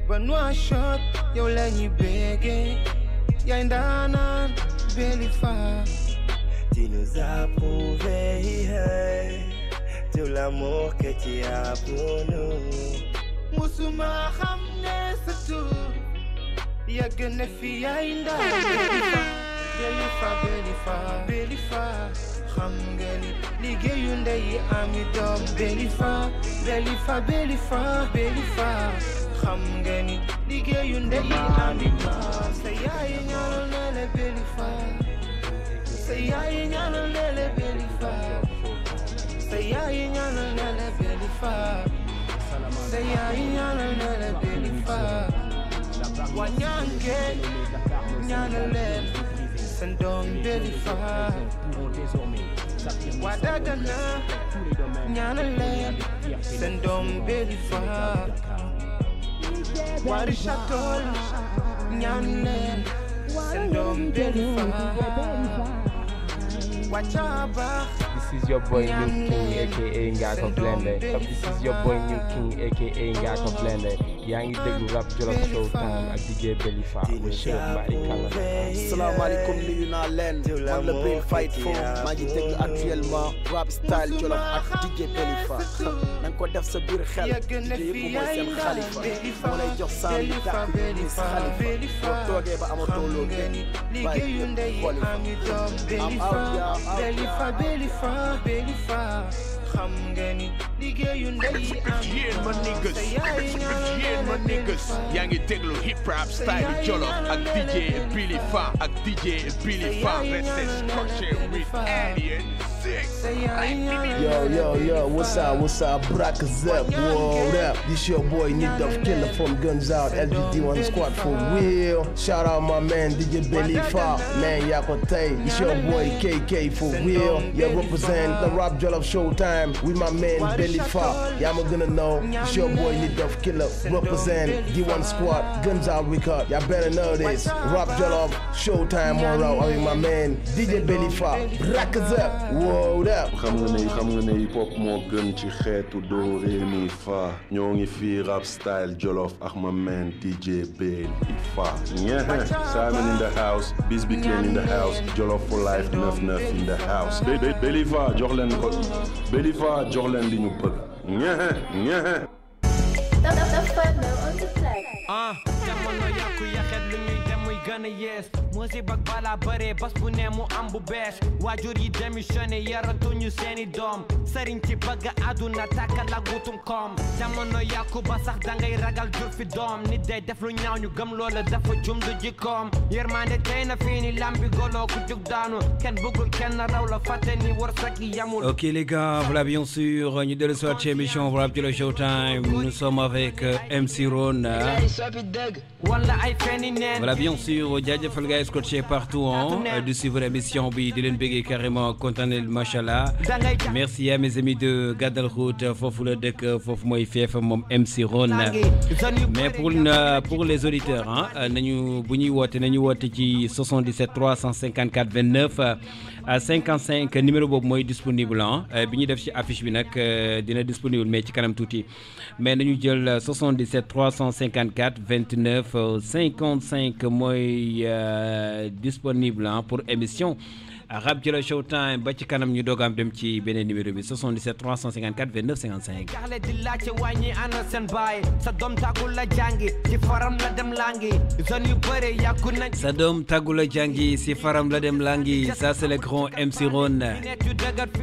Benoît shot yow la ñuy béggee yaay ndaanaan Bélifa. Tu nous as prouvé tout l'amour que tu as pour nous. Musuma xam ne sa tur yàgg na fi yaay ndaan Bélifa Bélifa Bélifa xam nga ni liggéeyu ndey ami doom Bélifa Bélifa Bélifa Bélifa xam nga ni liggéeyu ndey ami doom sa yaay ñaanal na la Bélifa sa yaay ñaanal na la Bélifa sa yaay ñaanal na la Bélifa sa yaay ñaanal na la Bélifa wa ñaange ñaanal leen seen doom Bélifa wa Dagana ñaanal leen seen doom Bélifa wa Richard Toll ñaanal leen seen doom Bélifa wa Chaba. This is your boy New King aka Ngaka Blende. This is your boy New King aka Ngaka Blende. yaa ngi déglu rap Jolof Showtime ak DJ Bélifa bu Cheikh Mari Kala. Salaamaaleykum nuyu naa leen man la Brain Fight foofu maa ngi déglu actuellement rap style Jolof ak DJ Bélifa na nga ko def sa biir xel DJ yëpp mooy seen xalifa moo lay jox saa yu tàkk ni sa xalifa boo toogee ba amatoo loo gën bàyyi yëpp xolifa am out Bélifa Bélifa Bélifa xam nga ni liggéeyu ndey my niggas, my niggas. yaa ngi déglu hip hop style Jolof ak DJ Bélifa ak DJ Bélifa. Let's structure with Alien 6. Yo, what's up, Brackers up, what up? This your boy Nidov Killer from Guns Out, LGD1 Squad for real. Shout out my man DJ Bélifa, man Yakote. This your boy KK for real. Yeah, represent the rap Jolof Showtime with my man Bélifa. Y'all gonna know, it's your boy Nidov Killer, represent D1 Squad, Guns Out record. Y'all better know this. Rap Jolof Showtime on route with my man DJ Bélifa. Brackers up, what up? xam nga ne hip hop moo gën ci xeetu do ré mi fa ñoo ngi fii rap style Jolof ak ma man DJ Bélifa. Simon in the house, Bisby Clean in the house, Jolof for life 99 in the house. Bélifa jox leen ko Bélifa jox leen li ñu bëgg. jamono yàqu yaxet lu ñuy dem muy gën a yees musique ak bala bare bas bu ne mu am bu bees waajur yi démissionné yaratuñu seeni doom sëriñ ci bëgg àdduna tàkkal ak wutum koom jamono yàqu ba sax dangay ragal jur fi doom nit day def lu ñaaw ñu gëm loola dafa jum du jikkoom yërmande tey na fii ni lambi golo ku jug daanu kenn bëggul kenn raw la fàtte ni wërsëg yi yamul. Ok les gars, voilà bien sûr ñu dellu soit ci émission Rap Jolof Showtime. Nous sommes avec MC Ron. Voilà bien sûr jaajëfal gars scotché partout de suivre l'émission bi di leen bëggee carrément kontaanee machallah. Merci à mes amis de Gadal Route foofu la dëkk foofu mooy feef moom MC Ron. Mais pour les auditeurs nañu bu ñuy woote nañu woote ci 77 354 29 55 numéro boobu mooy disponible bi ñu def ci affiche bi nag dina disponible mais ci kanam tuuti mais nañu jël 77 354 29 55 mooy disponible pour émission Rap Jolof Showtime ba ci kanam ñu doog am dem ci beneen numéro bi 77 354 29 55. jaxle di laajte wàññi ana seen baay sa doom tàggul la jàngi ci faram la dem langi zone yu bëre yàggu nañ. sa doom tàggul la jàngi si faram la dem langi ça c'est le grand MC Ron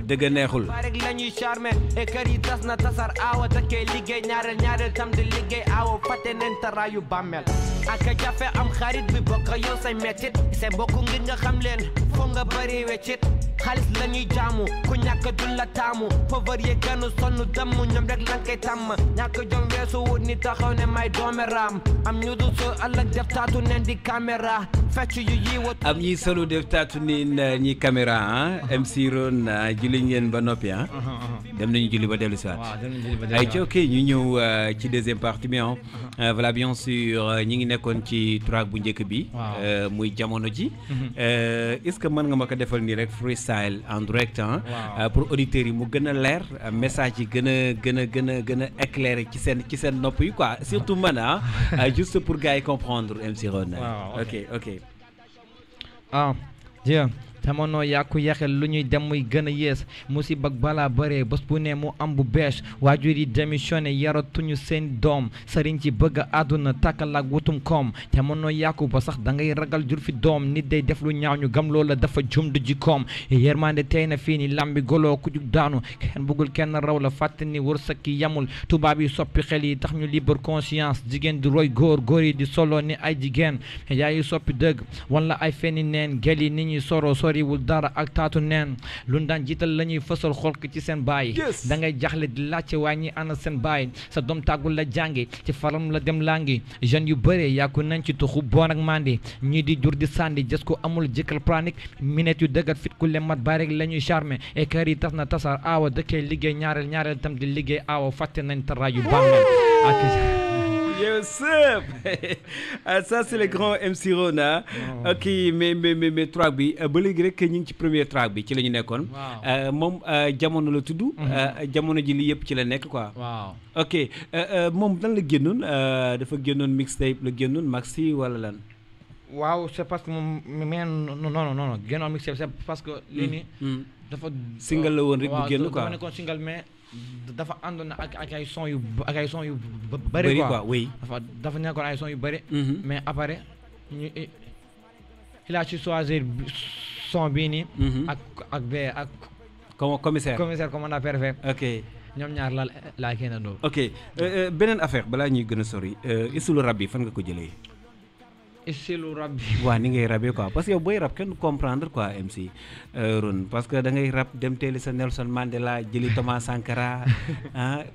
dëgg neexul. rek la ñuy charmé et kër yi tas na tasar aawa takkee liggéey ñaareel tam di liggéey aawa fàtte neen taraayu bàmmeel ak jafe am xarit bi bokk yow say mettit say mbokk ngir nga xam leen foo nga bëri weccit xaalis la ñuy jaamu ku ñàkk dul la taamu pauvre ye gënu sonn damm ñoom rek lan koy tàmm ñàkk jom weesu wut ni taxaw ne may doome raam am ñu dul so ëllëg def taatu neen di caméra fecc yu yiwa am ñi solo def taatu niin ñi caméra MC Ron julli ngeen ba noppi dem nañu julli ba dellu si waat ay ci ok ñu ñëw ci deuxième partie bi voilà bien sûr ñi ngi nekkoon ci track bu njëkk bi muy jamono ji est-ce que mën nga ma ko defal nii rek freestyle en direct pour auditeurs yi mu gën a leer message yi gën a éclairer ci seen nopp yi quoi surtout man juste pour gars yi comprendre MC Ron ok Dieu jamono yàqu yaxel lu ñuy dem muy gën a yees musiba ak balaa bëree bés bu ne mu am bu bees waajur yi démissionné yaratuñu seen doom sëriñ ci bëgg a àdduna tàkkal ak wutum koom jamono yàqu ba sax da ngay ragal jur fi doom nit day def lu ñaaw ñu gam loola dafa jum du jikkoom yërmande tey na fii ni lambi goloo ku jug daanu kenn bëggul kenn raw la fàtte ni wërsëg ki yamul tubaab yi soppi xel yi tax ñu libre conscience jigéen di roy góor yi di solo ni ay jigéen yaay yi soppi dëgg wala ay fenni neen gel yi nit ñi soriwul dara ak taatu neen lu daan jiital la ñuy fësal xol ci seen baay da ngay jaxle di laajte waaye ñi ana seen baay sa doom tàggul la jàngi ci faram la dem langi jeunes yu bëree yàqu nañ ci tuxu bon ak mandi ñii di jur di sànni jës ko amul jëkkal pranique minute yu dëggat fit ku le mat baay rek la ñuy charmer écart yi tas na tasar aawa dëkkee liggéey ñaareel tam di liggéey aawa fàtte nañ taraay yu bàmmeel Yes, ça c'est le grand MC Rona. Ok, mais track bi ba léegi rek ñu ngi ci premier track bi ci la ñu nekkoon. moom jamono la tudd. jamono ji li yëpp ci la nekk quoi. waaw ok moom lan la génnoon dafa génnoon mixtape la génnoon maxi wala lan. waaw c'est parce que moom mais non génnoon mixtape c'est parce que lii nii dafa single la woon rek bu génn quoi dafa nekkoon single mais dafa àndoon ak ay son yu bëri quoi oui dafa nekkoon ay son yu bëri mais après ñu il a su choisir son bii nii ak commissaire commandant perfect ok ñoom ñaar laa kenn doo ok beneen affaire balaa ñuy gën a sori isulu rab bi fan nga ko jëlee isilu rab bi waaw ni ngay rabee quoi parce que yow booy rab kenn comprendre quoi MC Ron parce que da ngay rab dem teeli sa Nelson Mandela jëli Thomas Sankara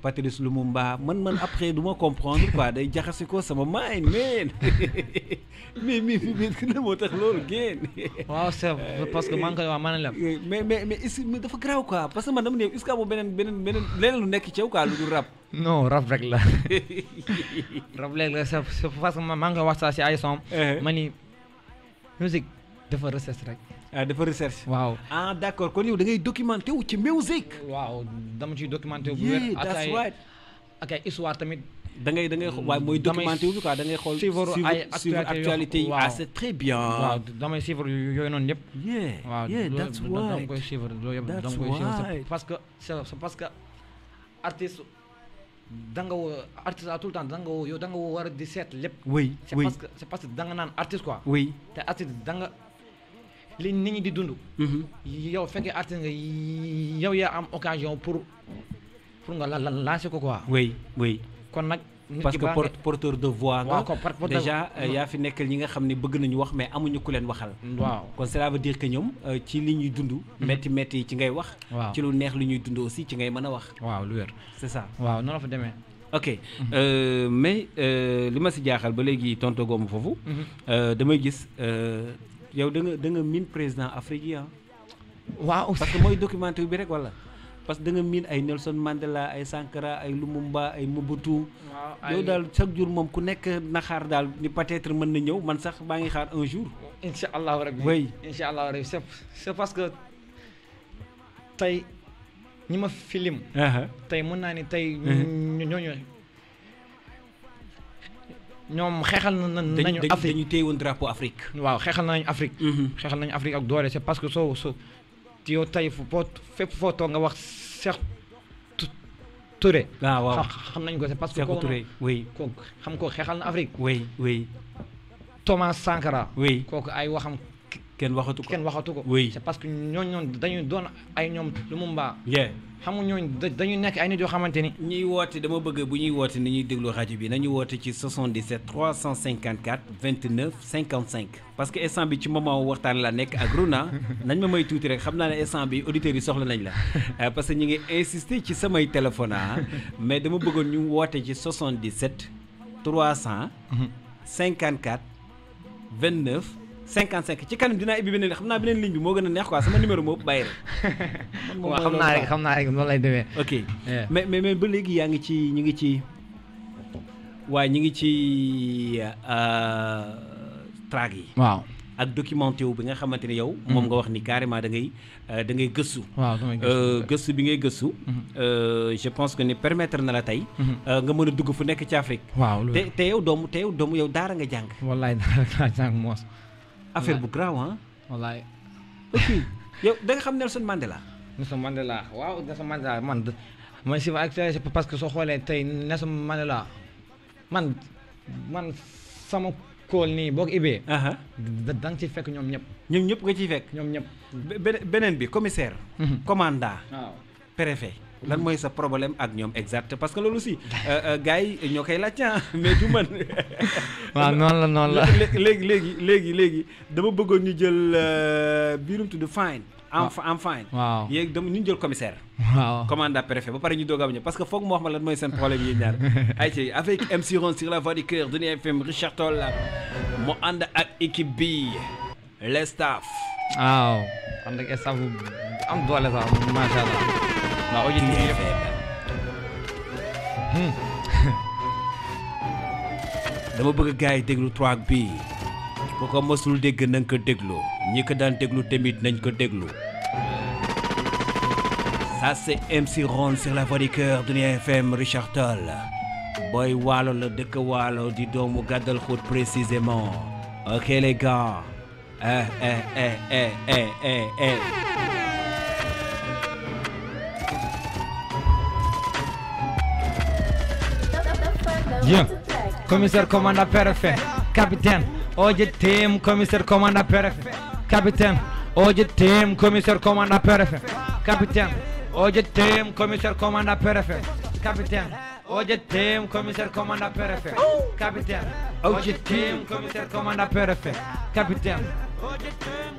Patrice Lumumba man après du ma comprendre quoi day jaxase ko sama mind man mais la moo tax loolu génn waaw c'est parce que man ko waaw man la mais dafa garaaw quoi parce que man dama ne est-ce que amoo beneen leneen lu nekk ci yow quoi lu dul rab non rab rek la rab rek la c'est parce que maa ngi wax saa si ay son ma ni musique dafa recherche rek dafa recherche waaw d'accord kon yow da ngay documenté wu ci musique waaw dama ciy documenté wu bu wér ak ay histoire tamit da ngay waaye mooy documenté wu quoi da ngay xool suivre ay actualité yi c'est très bien waaw damay suivre yooyu noonu yëpp waaw that's why dama koy suivre loolu yëpp dama koy suivre parce que c'est parce que artiste da nga woo artiste à tout le temps da nga war a di seet lépp. oui c'est parce que da nga naan artiste quoi. oui te artiste da nga li nit ñi di dund. yow fekkee artiste nga yow yaa am occasion pour nga lancer ko quoi. oui kon nag. parce que porteur de voix nga déjà yaa fi nekkal ñi nga xam ne bëgg nañu wax mais amuñu ku leen waxal. waaw kon cela veut dire que ñoom ci li ñuy dund. métti yi ci ngay wax. waaw ci lu neex li ñuy dund aussi ci ngay mën a wax. waaw lu wér c'est ça. waaw noonu la fa demee. ok mais li ma si jaaxal ba léegi tonto goomu foofu. damay gis yow da nga miin président Afrique yi waaw parce que mooy documenté bi rek wala. parce que da nga miin ay Nelson Mandela ay Sankara ay Lumumba ay Mobutu. yow daal chaque jour moom ku nekk na xaar daal ni peut-être mën na ñëw man sax maa ngi xaar un jour. incha allahu rabbi oui incha allahu rabbi c'est parce que tey ñi ma film. tey mën naa ni tey. ñoom xeexal nañu Afrique dañu téye woon drapeau Afrique. waaw xeexal nañu Afrique. xeexal nañu Afrique ak doole c'est parce que soo yow tey fépp foo toog nga wax Cheikh Touré. waaw xam nañ ko c'est parce que Cheikh Touré oui. kooku xam ko xeexal na Afrique. oui. Thomas Sankara. oui kooku ay waxam. kenn waxatu ko. oui c'est parce que ñooñu dañu doon ay ñoom Lumumba. xam nga ñooñu dañu nekk ay nit yoo xamante ni. ñuy woote dama bëgg bu ñuy woote ni ñuy déglu rajo bi nañu woote ci 77 354 29 55 parce que instant bi ci moment waxtaan la nekk ak Rona nañ ma may tuuti rek xam naa ne instant bi auditeurs yi soxla nañ la parce que ñu ngi insister ci samay téléphone mais dama bëggoon ñu woote ci 77 354 29 55 ci kanam dinaa ibbi beneen xam naa beneen ligne bi moo gën a neex quoi sama numéro moo bàyyi rek. waaw xam naa rek noonu lay demee. ok mais ba léegi yaa ngi ci ñu ngi ci waaye ñu ngi ci track yi. waaw ak documenté wu bi nga xamante ne yow. moom nga wax ni carrément da ngay gëstu. waaw gëstu bi ngay gëstu. je pense que ni permettre na la tey. nga mën a dugg fu nekk ci Afrique. waaw te yow doomu yow daara nga jàng. wallaay daara nga jàng moos. affaire bu grave ah. wallaay. ok yow da nga xam Nelson Mandela. Nelson Mandela waaw Nelson Mandela man si actualité parce que soo xoolee tey Nelson Mandela man sama kool nii boo ko ibee. da nga ciy fekk ñoom ñëpp. ñoom ñëpp nga ciy fekk. ñoom ñëpp. beneen bi commissaire. commandant. waaw préfet. lan mooy sa problème ak ñoom exact parce que loolu aussi gars yi ñoo koy laajte mais du man. waaw noonu la. léegi dama bëggoon ñu jël biirum tudd fine. am fine. waaw yéegi dama ñu jël commissaire. waaw commandant préfet ba pare ñu doog a ñëw parce que foog mu wax ma lan mooy seen problème yi ñaar. ayca avec MC Ron sur la voix du cœur de FM Richard Toll mu ànd ak équipe bi les staff. waaw ànd ak staff bu am doole sax macha allah. waaw auditeur yëpp dama bëgg gars yi déglu track bi ku ko mësul dégg nañ ko déglu ñi ko daan déglu tamit nañ ko déglu. ça c'est MC Ron sur la voix du cœur de FM Richard Toll booy waalo la dëkk waalo di doomu gàddal xóot précisément. ok les gars Bien. Commissaire commandant préfet, capitaine, OJTM, commissaire commandant préfet, capitaine, OJTM, commissaire commandant préfet, capitaine, OJTM, commissaire commandant préfet, capitaine, OJTM, commissaire commandant préfet, capitaine, OJTM, commissaire commandant préfet, capitaine,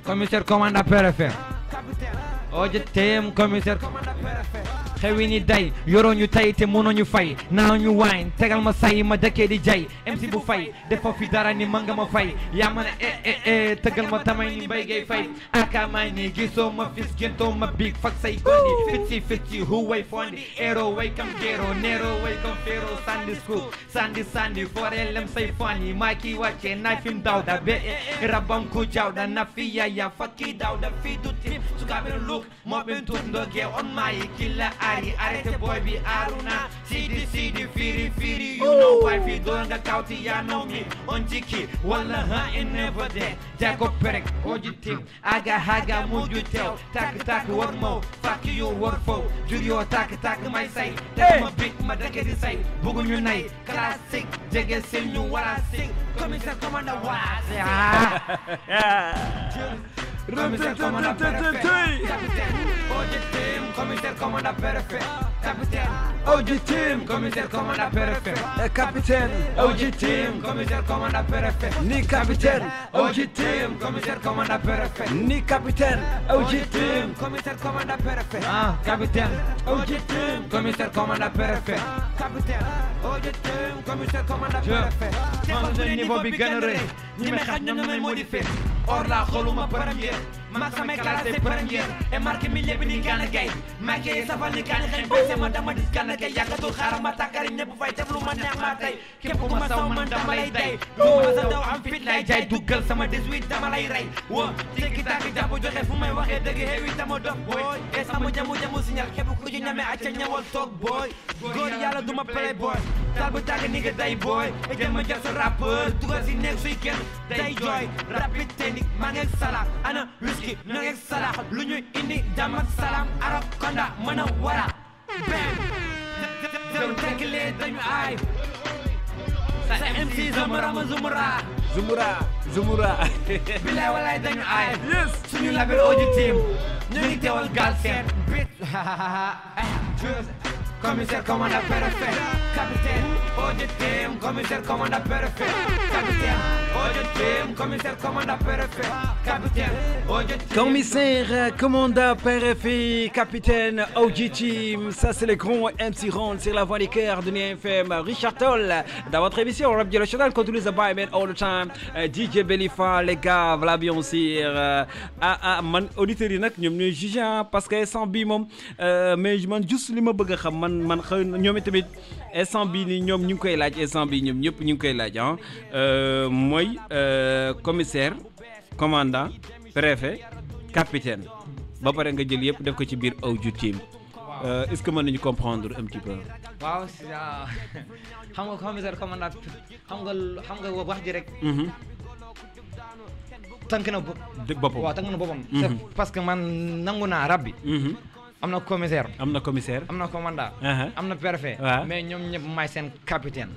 commissaire commandant préfet, OJTM, commissaire commandant préfet. xewi ni day yoroo ñu tay te mënoo ñu fay naaw ñu waañ tegal ma say ma dëkkee di jay MC bu fay defoo fi dara ni mën nga ma fay yaa ma ne tëggal ma tamay ni mbay ngay fay akaamaay ni gisoo ma fis géntoo ma biig fak say gondi fitsi hu way fondi ero way kam gero nero way kam fero sandi scoop sandi foore lem say fani maa kii wàcce naay fim dawda be rabam ku jawda na fi yaya fakki dawda fi dutti sukaabe look moo ben tut ndoge on maayi killa arrêtez boy bi aruna CD firi you know why fi doon nga kawti ya know me on jiki wala ha in never dead jago perek ojitim aga haga muju tew tak war mo fuck you war fo jurio tak may say te ma big ma dake di say bugu ñu nay classic jege sil ñu wala sing commissaire commandant was commissaire commandant OJTM, commissaire commandant préfet, capitaine. OJTM, commissaire commandant préfet, capitaine. OJTM, commissaire commandant préfet, ni capitaine. OJTM, commissaire commandant préfet, ni capitaine. OJTM, commissaire commandant préfet, capitaine. OJTM, commissaire commandant préfet, capitaine. OJTM, commissaire commandant préfet. Mon niveau bi gën a rëy, ñi may xaj ñoom ñooy modifié. Or la xoluma première. Max sama classe première et marqué milieu bi ni Gana Gueye maqué safal ni kaani xëy bañ sama dama dis Gana Gueye yàggatul xaaral ma tàkkari ñëpp fay def lu ma neex ma tey képp ku ma saw man dama lay day lu ma sa daw am fit lay jaay duggal sama 18 dama lay rey wo tikki tàkki jàpp joxe fu may waxee dëgg xewi dama dof booy et sama jamu signal képp ku ci ñame acca ñëwal toog booy góor yàlla duma play boy tal bu tàgg ni nga day booy jël ma jël sa rappeur dugal si nekk suy kenn day jooy rapide technique maa ngeeg sala ana whisky ñoo ngeeg sala lu ñuy indi jàmm ak salaam arab konda mën a wara bam jël tekkilee dañu aay sa MC Zumura bilaay walaay dañu aay suñu label OJTM ñu ngi teewal Galsen bit commissaire commandant préfet capitaine ODTM commissaire commandant préfet capitaine ODTM commissaire commandant préfet capitaine ODTM Commissaire, commandant, préfet, capitaine, OG Team, ça c'est le grand MC Ron sur la voix des cœurs de NFM. Richard Toll, dans votre émission Rap Djolof Channel, continue the buy man all the time. DJ Belifa, les gars, voilà bien sûr. Man auditeurs yi nag ñoom ñooy jugé parce que instant bii moom mais man juste li ma bëgg a xam man xëy na ñoom tamit instant bii nii ñoom ñu ngi koy laaj instant bii ñoom ñëpp ñu ngi koy laaj mooy commissaire, commandant, préfet, capitaine ba pare nga jël yëpp def ko ci biir OG Team. Est-ce que mën nañu comprendre un petit peu. waaw xam nga commissaire commandant xam nga wax ji rek. tànk na boppam waaw tànk na boppam. c'est parce que man nangu naa rab bi. am na commissaire. am na commandant. am na préfet. mais ñoom ñëpp may seen capitaine.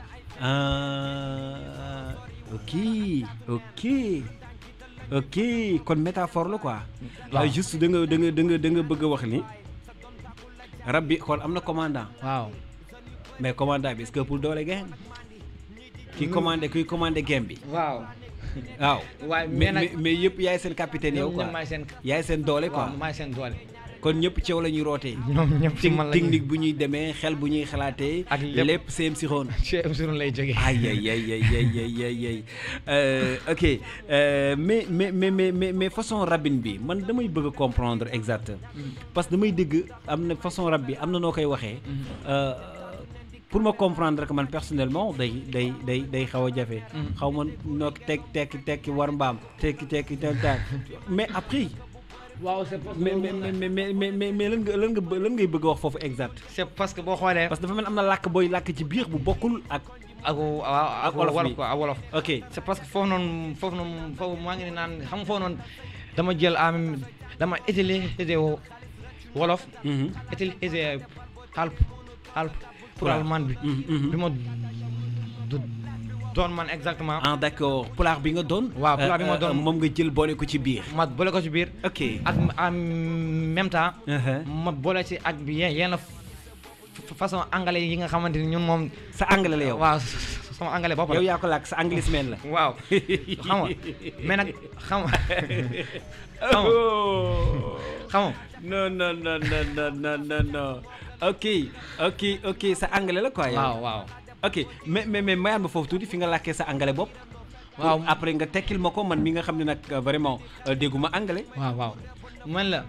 ok kon métaphore la quoi. juste da nga bëgg a wax ni rab bi kon am na commandant. waaw mais commandant bi est-ce que pour doole game kuy commandé game bi. waaw mais yëpp yaay seen capitaine yow quoi yaay seen doole quoi. waaw maay seen doole. kon ñëpp ceew la ñuy rootee. ñoom ñëpp ci man la technique bu ñuy demee xel bu ñuy xalaatee. ak lépp CM Siron. CM Siron lay jógee. ay ok mais façon rabine bi man damay bëgg a comprendre exact parce que damay dégg am na façon rab bi am na noo koy waxee. pour ma comprendre rek man personnellement day xaw a jafe. xaw ma noo tekki war mbaam tekki tel mais après. waaw c'est parce que mais lan ngay bëgg a wax foofu exact. c'est parce que boo xoolee. parce que dafa mel am na làkk booy làkk ci biir bu bokkul ak wolof quoi wolof. ok c'est parce que foofu maa ngi naan xam nga foofu noonu dama jël dama utiliser wolof. utiliser halp pour allemand bi. bi ma doon man exactement. d'accord pulaar bi nga doon. waaw pulaar bi ma doon moom nga jël boole ko ci biir. ma boole ko ci biir. ok ak en même temps. ma boole ci ak yenn façon anglais yi nga xamante ni ñun moom. sa anglais la yow. waaw sama anglais bopp la. yow yaa ko làkk sa anglismen la. waaw xam nga mais nag xam nga. non. ok sa anglais la quoi. waaw. ok mais mayaan ma foofu tuuti fi nga làkkee sa anglais bopp. waaw après nga tekkil ma ko man mi nga xam ne nag vraiment dégguma anglais. waaw man la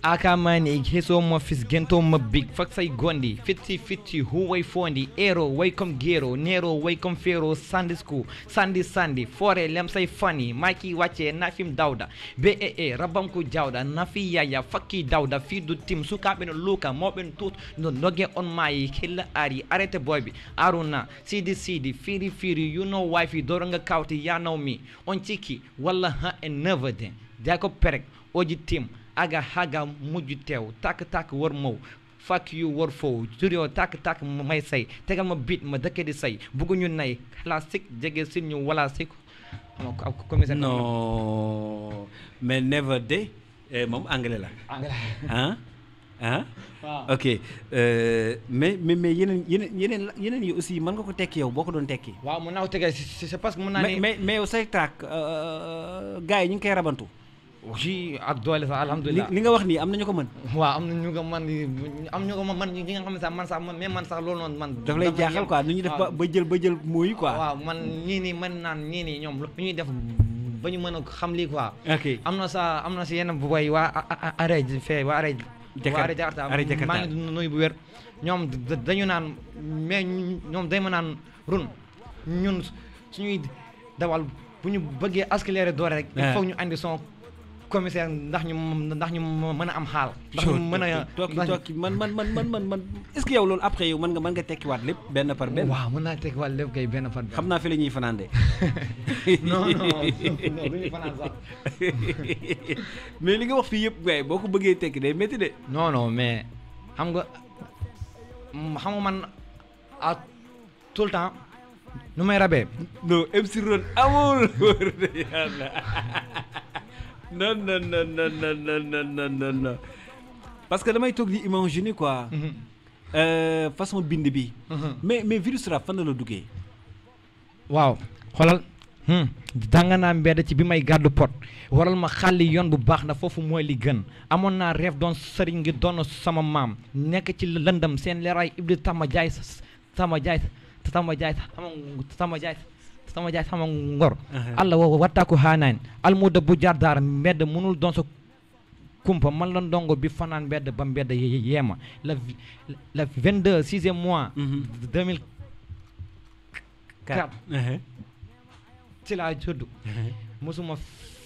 akamani heso mo fis gento ma big fak say gondi fitti hu way fondi ero way comme gero nero way comme fero sandi fore lem say fani maki wacce nafim dawda be rabam ko jawda nafi yaya fakki dawda fi du tim sukabe no luka moben tout no noge on mayi killa ari arrête boy bi aruna sidi firi you know wifi doronga kawti ya know me on ciki walla ha and never then dako perek OG Team aga haga mujju teew tak war mow fuck you war foow studio tak may say tegal ma beat ma dëkke di say bëgguñu nay classique jege sin ñu wala sik commissaire non mais never day moom anglais la ok mais yeneen yi aussi mën nga ko tekki yow boo ko doon tekki. waaw mën naa ko tekki c'est parce que mën naa ne mais yow say track gars yi ñu ngi koy rabantu. ji ak doole sax alhamdulilah li nga wax nii am na ñu ko mën. waaw am na ñu ko mën ñi nga xam ne sax man sax loolu noonu man. daf lay jaaxal quoi nu ñu def ba jël mooy quoi. waaw man ñii nii ñoom lu ñuy def ba ñu mën a xam lii quoi. ok am na si yenn boy waa arrêt fee waa arrêt. Jakarta maa ngi nuyu bu wér ñoom dañu naan mais ñoom dañ ma naan run ñun suñuy dawal bu ñu bëggee accélérer doore rek. il faut ñu andi son commissaire ndax ñu mën a am xaal. ndax ñu mën a tokki man est-ce que yow loolu après yow mën nga tekkiwaat lépp benn par benn. waaw mën naa tekkiwaat lépp kay benn par benn. xam naa fi la ñuy fanaan de. non du ñuy fanaan sax. mais li nga wax fii yëpp waaye boo ko bëggee tekki day métti de. non mais xam nga man à tout le temps nu may rabee. non MC Ron amul wóor na yàlla. non parce que damay toog di imaginer quoi. façon bind bi. mais virus rap fan la duggee. waaw xoolal danga naa mbedd ci bi may gàddu pot waral ma xàlli yoon bu baax na foofu mooy li gën amoon naa rêve doon sëriñ ngi doon sama maam nekk ci lëndëm seen leeraay ibli sama jaay sama ngor allah wattaaku haanaan almuda bu jardaar mbedd mënul doon sa kumpa man la ndongo bi fanaan mbedd ba mbedd yeema le 22 6e mois 2004 ci laa judd mosuma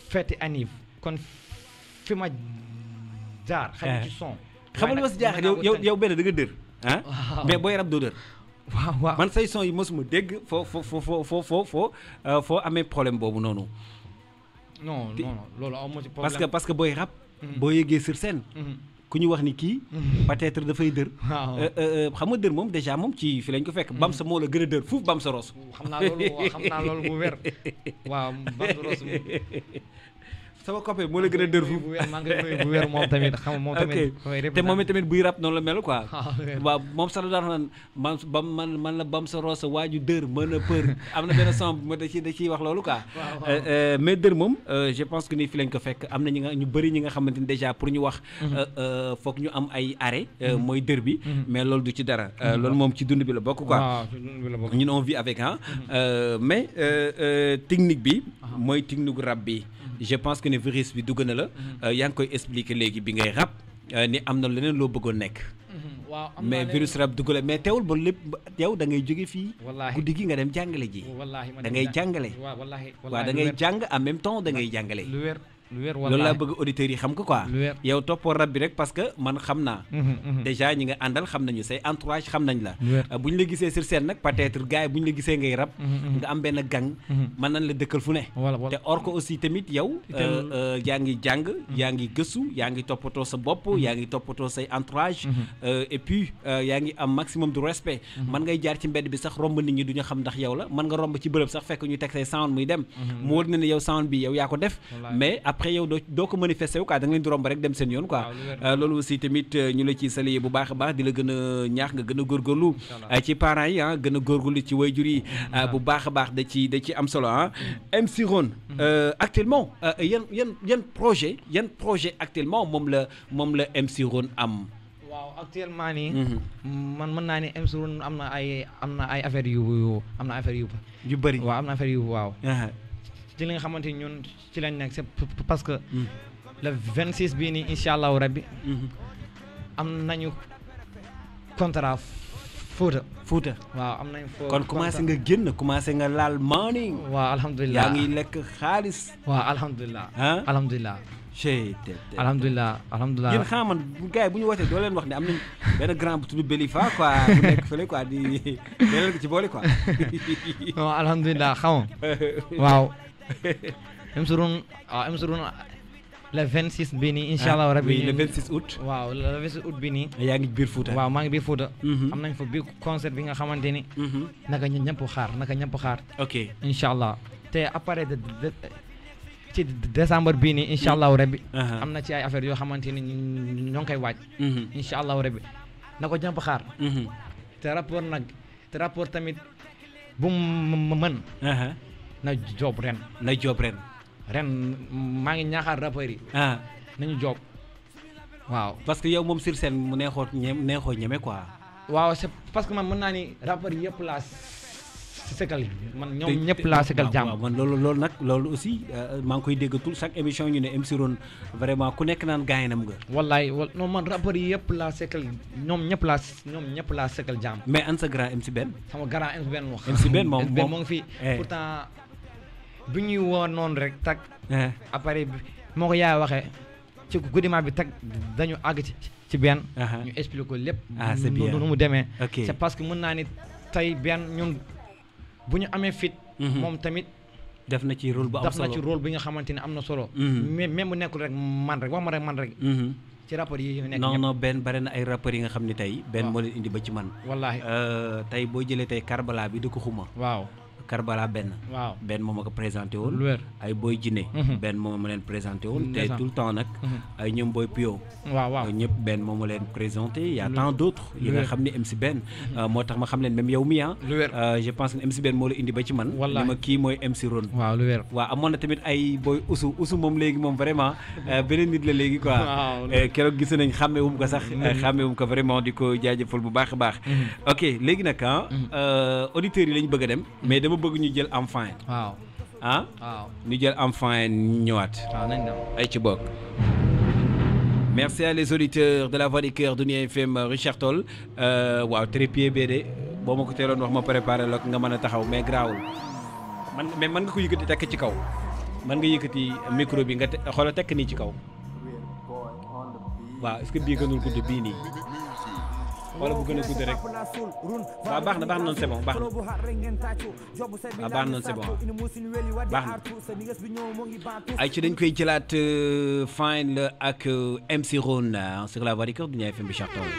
feti anniv kon fi ma jaar xëy ci son xam nga ma si jaaxal yow benn da nga dër mais booy rab doo dër waaw man say son yi mosuma dégg foo amee problème boobu noonu non loolu aw ma ci problème parce que booy rab boo yëgee sur scène ku ñu wax ni kii peut-être dafay dër xam nga dër moom déjà moom ci fi lañ ko fekk bam sa moo la gën a dër fuuf bam sa ros xam naa loolu bu wér waaw bam sa ros sama copain moo la gën a dër fuuf maa ngi koy bu wér moom tamit xam nga moom tamit te moom tamit buy rap noonu la mel quoi waaw moom sax la daan naan man la bam sa ros waaju dër mën a peur am na benn son ma da ciy wax loolu quoi mais dër moom je pense que ni fi lañ ko fekk am na ñu bëri ñi nga xamante ni déjà pour ñu wax foog ñu am ay arrêt mooy dër bi mais loolu du ci dara loolu moom ci dund bi la bokk quoi ñun on vit avec mais technique bi mooy technique rap bi je pense que ne virus bi dugg na la yaa ngi koy expliquer léegi bi ngay rap ni am na leneen loo bëggoon nekk mais virus rap dugg la mais teewul ba lépp yow da ngay jóge fii guddi gi nga dem jàngale ji da ngay jàngale waaw da ngay jàng en même temps da ngay jàngale loolu laa bëgg auditeurs yi xam ko quoi yow toppoo rab bi rek parce que man xam naa déjà ñi nga àndal xam nañu say entourage xam nañ la bu ñu la gisee sur scène nag peut-être gars yi bu ñu la gisee ngay rab nga am benn gang mën nañ la dëkkal fu ne te or ko aussi tamit yow yaa ngi jàng yaa ngi gëstu yaa ngi toppatoo sa bopp yaa ngi toppatoo say entourage et puis yaa ngi am maximum de respect man ngay jaar ci mbedd bi sax romb nit ñi du ñu xam ndax yow la man nga romb ci bërëb sax fekk ñu teg say sound muy dem mu wóor na ne yow sound bi yow yaa ko def mais après yow doo ko manifesté wu quoi da nga leen di romb rek dem seen yoon quoi loolu aussi tamit ñu la ciy saluer bu baax a baax di la gën a ñaax nga gën a góorgóorlu ci parents yi gën a góorgóorlu ci waajur yi bu baax a baax da ci am solo MC Ron actuellement yan projet actuellement moom la MC Ron am waaw actuellement nii man mën naa ni MC Ron am na ay affaire yu bëri waaw am na affaire yu waaw ci li nga xamante ni ñun ci lañ nekk c'est parce que le 26 bii nii incha allahu rabbi am nañu contrat Fouta waaw am nañ kon commencé nga génn commencé nga laal morning waaw alhamdulilah yaa ngi lekk xaalis waaw alhamdulilah alhamdulilah yéen xam man gars yi bu ñu wootee doo leen wax ne am nañ benn grand bu tudd Belifa quoi bu nekk fële quoi di leen ko ci boole quoi waaw alhamdulilah xam waaw MC Ron le 26 bii nii incha allah rabi le 26 août waaw le 26 août bii nii yaa ngi biir Fouta waaw maa ngi biir Fouta am nañ fa biir concert bi nga xamante ni naka ñëpp xaar ok incha allah te après ci décembre bii nii incha allahu rabbi am na ci ay affaires yoo xamante ni ñoo ngi koy waaj incha allahu rabbi na ko ñëpp xaar te rapport tamit bu mu mën na job ren maa ngi ñaaxaar rappeurs yi nañu job waaw parce que yow moom sur scène mu neexoo ñeme quoi waaw c'est parce que man mën naa ni rappeurs yëpp laa sekal man ñoom ñëpp laa sekal jàmm man loolu nag loolu aussi maa ngi koy dégg tout chaque émission ñu ne MC Ron vraiment ku nekk naan gaayinam nga wallaay non man rappeurs yi yëpp laa sekal ñoom ñëpp laa sekal jàmm mais an sa grand MC Ben sama grand MC Ben wax MC Ben moom moo ngi fi pourtant bi ñuy woo noonu rek tag après moo ko yaay waxee ci guddimaa bi tag dañu àgg ci benn ñu expliqué ko lépp c'est bien nu mu demee c'est parce que mën naa ni tey benn ñun bu ñu amee fit moom tamit def na ci rôle bu am solo def na ci rôle bi nga xamante ne am na solo même bu nekkul rek man rek ci rapport yi nekk non benn bari na ay rapport yi nga xam ne tey benn moo leen indi ba ci man wallaahi tey boo jëlee tey Karbala bi da ko xuma waaw Karbala benn. waaw benn moom ma ko présenté woon. lu wér ay Boy Djiné. benn moom ma leen présenté woon. te tout le temps nag. ay ñoom Boy Pio. waaw ñëpp benn moom ma leen présenté y a tant d'autres yi nga xam ne MC Ben. moo tax ma xam leen même yow mi lu wér je pense que MC Ben moo la indi ba ci man. wallaahi li ma kii mooy MC Ron. waaw lu wér waaw amoon na tamit ay Boy Usu moom léegi moom vraiment beneen nit la léegi quoi. keroog gis nañ xàmmewum ko sax. xàmmewum ko vraiment di ko jaajëfal bu baax a baax. ok léegi nag auditeurs yi lañ bëgg a dem. mais dama bëgg ñu jël enfin. waaw waaw ñu jël enfin ñëwaat. waaw nañ dem ay ci bokk. Merci à les auditeurs de la Voix du Cœur Dunia FM Richard Toll waaw trépied bee de boo ma ko teeloon wax ma préparé la nga mën a taxaw mais garaawul mais mën nga ko yëkkati tekk ci kaw mën nga yëkkati micro bi nga xoolal tekk nii ci kaw waaw est-ce que bii gënul gudd bii nii wala bu gën a gudd rek waaw baax na noonu c'est bon baax na waaw baax na noonu c'est bon baax na ay ci dañ koy jëlaat fine la ak MC Ron sur la Voix du Cœur Dunia FM bi Richard Toll.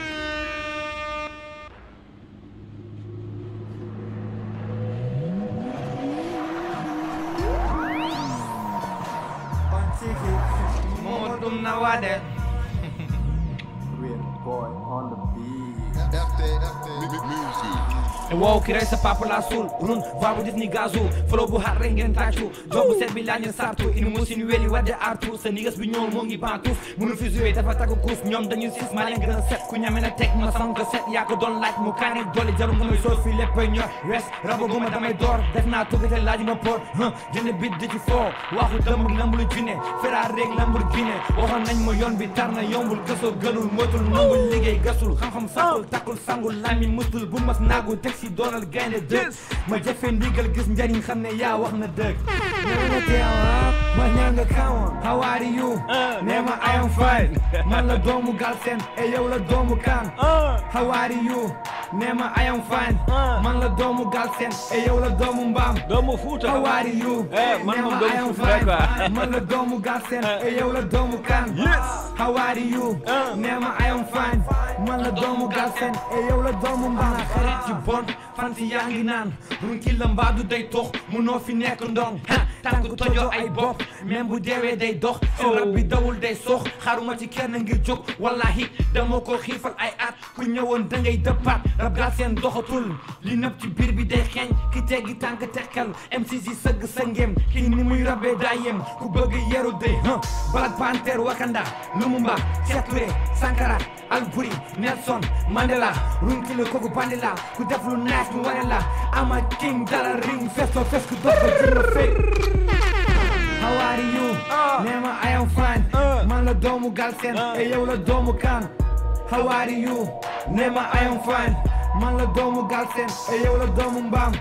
wow ki rey sa papa la suul run vabu dis ni gazul flow bu har rek ngeen tàccu jobu set bi lañu sartu ini musin weli wadde artu sa niggas bi ñool moo ngi bantus munu fi jouer dafa tagu kuus ñoom dañu sis ma leen gën a set ku ñame na teg ma sang set yaa ko doon laaj mu kaane doole jarum nga may soo fi lépp ñor wes rabo guma damay door def naa tuggate laaj ma por jënd bit di ci foo waxu dëmb lambul jinne Ferrari rek lambul jinne waxoon nañ ma yoon bi tar na yombul gësoo gënul motul nangul liggéey gasul xam-xam saxul takkul sangul lami musul bu mas naagu teg si doonal gaynde dëgg ma jëfe ndigal gis njariñ xam ne yaa wax na dëgg neema teewa ma ñanga kawa how are you neema I am fine man la doomu Galsen e yow la doomu Kan how are you neema I am fine man la doomu Galsen e yow la doomu Mbaam doomu Fuuta how are you man moom I am doomu Fuuta fine man la doomu Galsen e yow la doomu Kan how are you neema I am fine man la doomu Galsen e yow la doomu Mbaam xarit ci bon fan si yaa ngi naan run ki la mbaadu day tox munoo fi nekk ndong tànk tojoo ay bopp même bu deewee day dox seen rab bi dawul day sox xaruma ci kenn ngir jóg wallahi dama ko xiifal ay at ku ñëwoon da ngay dëppaat rab gaa seen doxatul li nëpp ci biir bi day xeeñ ki teggi tànk tekkal MCC sëgg sa ngem ki ni muy rabee daa yem ku bëgg yeru day Black Panther Wakanda Lumumba Cheikh Touré Sankara Alburi Nelson Mandela run ki la kooku bandila ku def lu neex mu wane la ama king dala ring festo fes ku dox ko jël fekk how are you neema I am fine man la doomu Galsen e yow la doomu Kan how are you neema I am fine man la doomu Galsen e yow la doomu Mbaam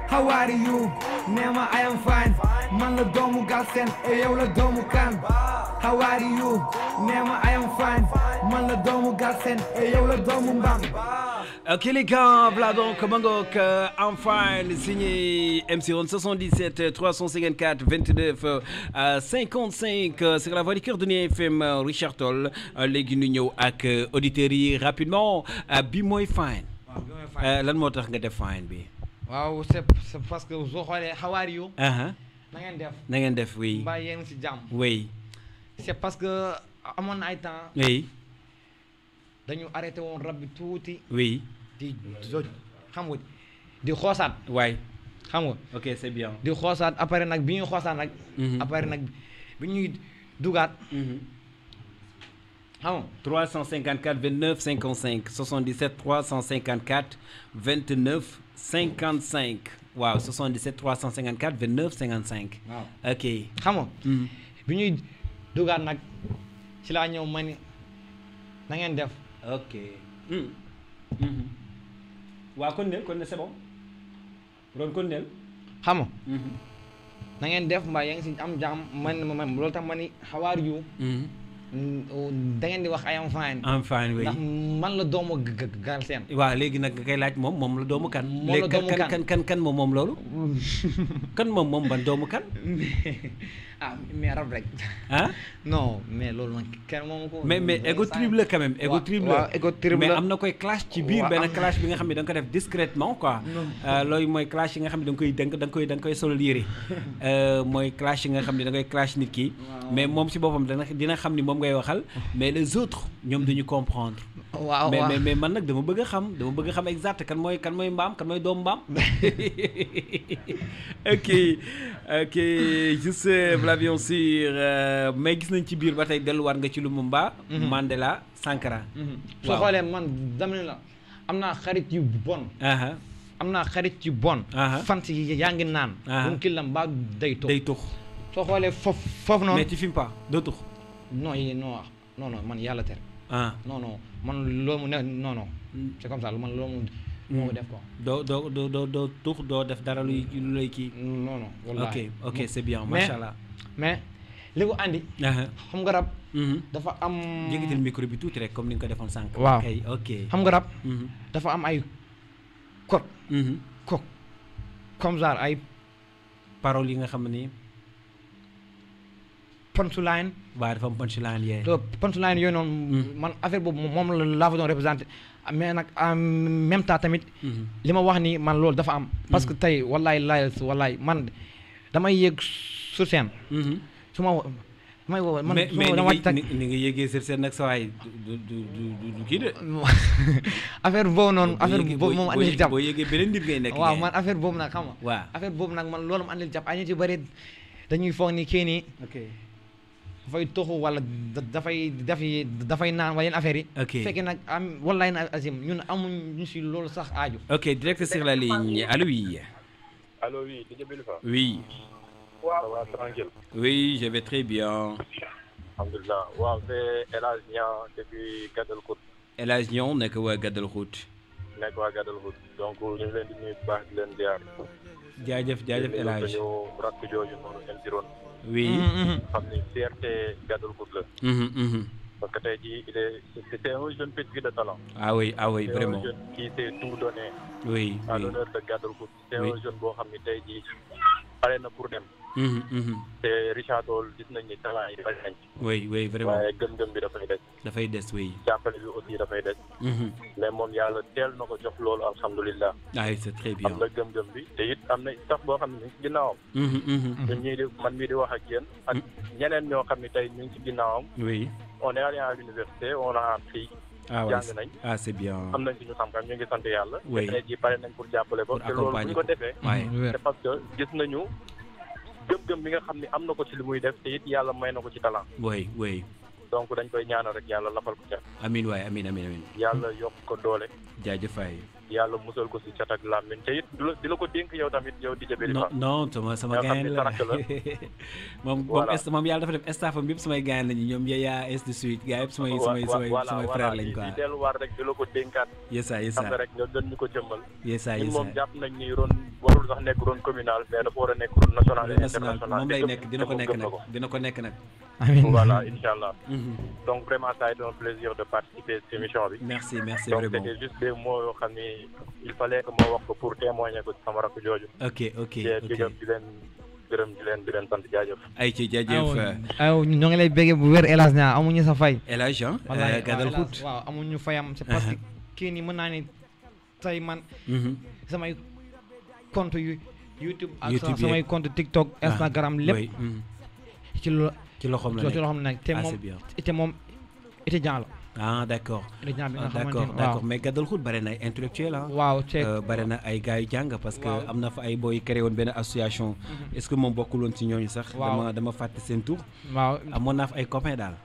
how are you neema I am fine man la doomu Galsen e yow la doomu Kan how are you neema I am fine man la doomu Galsen e yow la doomu Mbaam. Ok les gars, voilà donc Mangok enfin signé MC Ron 77 354 29 55 c'est la Voix du Cœur Dunia FM Richard Toll léegi ñu ñëw ak auditeurs yi rapidement bi mooy fine lan moo tax nga def fine bi waaw c'est parce que soo xoolee how are you na ngeen def oui mbaa yéen si jàmm oui c'est parce que amoon na ay temps oui dañu arrêté woon rab bi tuuti oui di xam nga di xoosaat waay xam nga ok c'est bien di xoosaat après nag bi ñuy xoosaat nag après nag bi ñuy dugaat xam nga 354 29 55 77 354 29 55 waaw 77 354 29 55 waaw ok xam nga bi ñuy dugaat nag ci laa ñëw ma ni na ngeen def ok waaw kon ne c'est bon ron kon neel xam nga na ngeen def mbaa yaa ngi si am jàmm man loolu tax ma ni how are you da ngeen di wax I am fine. I'm fine oui. ndax man la doomu Galsen. waaw léegi nag nga koy laaj moom la doomu kan. moom la doomu kan kan moom loolu. kan moom ban doomu kan. ah mais rab rek. ah non mais loolu man kenn moomu ko. mais ego trip la quand même. ego trip la waaw ego trip la mais am na koy clash ci biir benn clash bi nga xam ne da nga ko def discrètement quoi. loolu mooy clash yi nga xam ne da nga koy solo yére mooy clash yi nga xam ne da ngay clash nit ki. mais moom si boppam dina xam ni moom ngay waxal mais les autres ñoom duñu comprendre. waaw mais man nag dama bëgg a xam exact kan mooy mbaam kan mooy doomu mbaam. ok juste l'avion sur mais gis nañ ci biir ba tey delluwaat nga ci Lumumba. Mandela Sankara. soo xoolee man dama ne la am naa xarit yu bon. fan si yaa ngi naan. bu kii la mbaa day tux. soo xoolee foofu noonu. mais tu fumes pas doo tux. non man yàlla tere. non man loolu mu ne non c'est comme ça man loolu moo def quoi. doo tux doo def dara lu lay kii. non wallaahi ok c'est bien macha allah. mais li ko andi. xam nga rab. dafa am. jégatal micro bi tuuti rek comme ni nga ko defoon sànq. waaw ok xam nga rab. dafa am ay code. comme ça ay. paroles yi nga xam ni. punchline. waaw dafa am punchline yee. te punchline yooyu noonu. man affaire boobu moom laa fa doon représenté mais nag en même temps tamit. li ma wax ni man loolu dafa am. parce que tey wallaay man damay yéeg sur scène. su ma damay woo man. mais ni nga yéegee sur scène nag sa waay du kii de. affaire boobu noonu. affaire boobu moom andil jàpp boo yéegee beneen nit ngay nekk. waaw man affaire boobu nag xam nga. waaw affaire boobu nag man loolu mu andil jàpp ay ñu ci bëri dañuy foog ni kii nii. dafay toxu wala dafay naan wala yenn affaire yi. ok fekkee nag wallaay na azim ñun amuñu si loolu sax aaju. ok direct sur la ligne allô oui. Allô oui, DJ Belifar. Oui. Ça va tranquille. Oui, je vais très bien. Alhamdulillah. Waaw c'est El Hadj Niang depuis Gadalkout. El Hadj Niang nekk waa Gadalkout. donc ñu ngi leen di nuyu bu baax di leen ziar. jaajëf El Hadj. ñu rakk jooju noonu leen diroon. Oui. xam ni fierté Gadalkout la. parce que tey jii c'est un jeune pétri de talent. ah oui vraiment. C'est un jeune qui s'est tout donné. oui à l'honneur de Gadalkout. C'est un jeune boo xam ni tey jii pare na pour dem. te Richard Toll gis nañ ni talent yi bari nañ. oui vraiment waaye gëm-gëm bi dafay des. oui. jàppale bi aussi dafay des. mais moom yàlla teel na ko jox loolu alhamdulilah. ah c'est très bien. am na gëm-gëm bi te it am na sax boo xam ne ñu ngi ci ginnaawam. ñun ñii di man mii di wax ak yéen. ak ñeneen ñoo xam ne tey ñu ngi ci ginnaawam. oui. on est allé à l'université on a appris. jàng nañ. c'est bien. am nañ suñu xam-xam ñu ngi sant yàlla. oui te tey jii pare nañ pour jàppale ko. te loolu bu ñu ko defee. c'est parce que gis nañu gëm-gëm bi nga xam ne am na ko ci li muy def te it yàlla may na ko ci talent. oui. donc dañ koy ñaanal rek yàlla lafal ko ca. amiin waay amiin. yàlla yokk ko doole. jaajëf waay. yàlla musal ko si cat ak làmmiñ te it di la ko dénk yow tamit yow DJ Belifar. non sama gaañ la moom yàlla dafa def staffam yëpp samay gaañ lañu ñoom Yaya ainsi de suite gars yëpp samay frère lañ quoi. di delluwaat rek di la ko dénkaat. yesa xam nga rek nga gën ñu ko jëmmal. yesa ñun moom jàpp nañ ni ron warul sax nekk ron communal mais dafa war a nekk ron national et international. moom lay nekk dina ko nekk nag. amiin voilà inchallah. donc vraiment ça a été un plaisir de participer à cette émission bi. merci vraiment. donc c'était juste des mots yoo xam ni il fallait que ma wax ko pour témoigner ko ci sama rakk jooju. ok di leen gërëm di leen sant jaajëf. ay ci jaajëf. ñoo ngi lay béggee bu wér El Hadj Niang amuñu sa fay. El Hadj Gadalkout. waaw amuñu fayam c'est parce que kii nii mën naa ne tey man. samay compte YouTube ak samay compte TikTok Instagram lépp. ci loxoom nag te moom étudiant la. ah d'accord d'accord mais Gadalkout bare na ay intellectuel waaw bare na ay gars yu jàng parce que am na fa ay booy créé woon benn association. est-ce que moom bokkul woon ci ñooñu sax. dama fàtte seen tur. waaw amoon naa fa ay copains daal.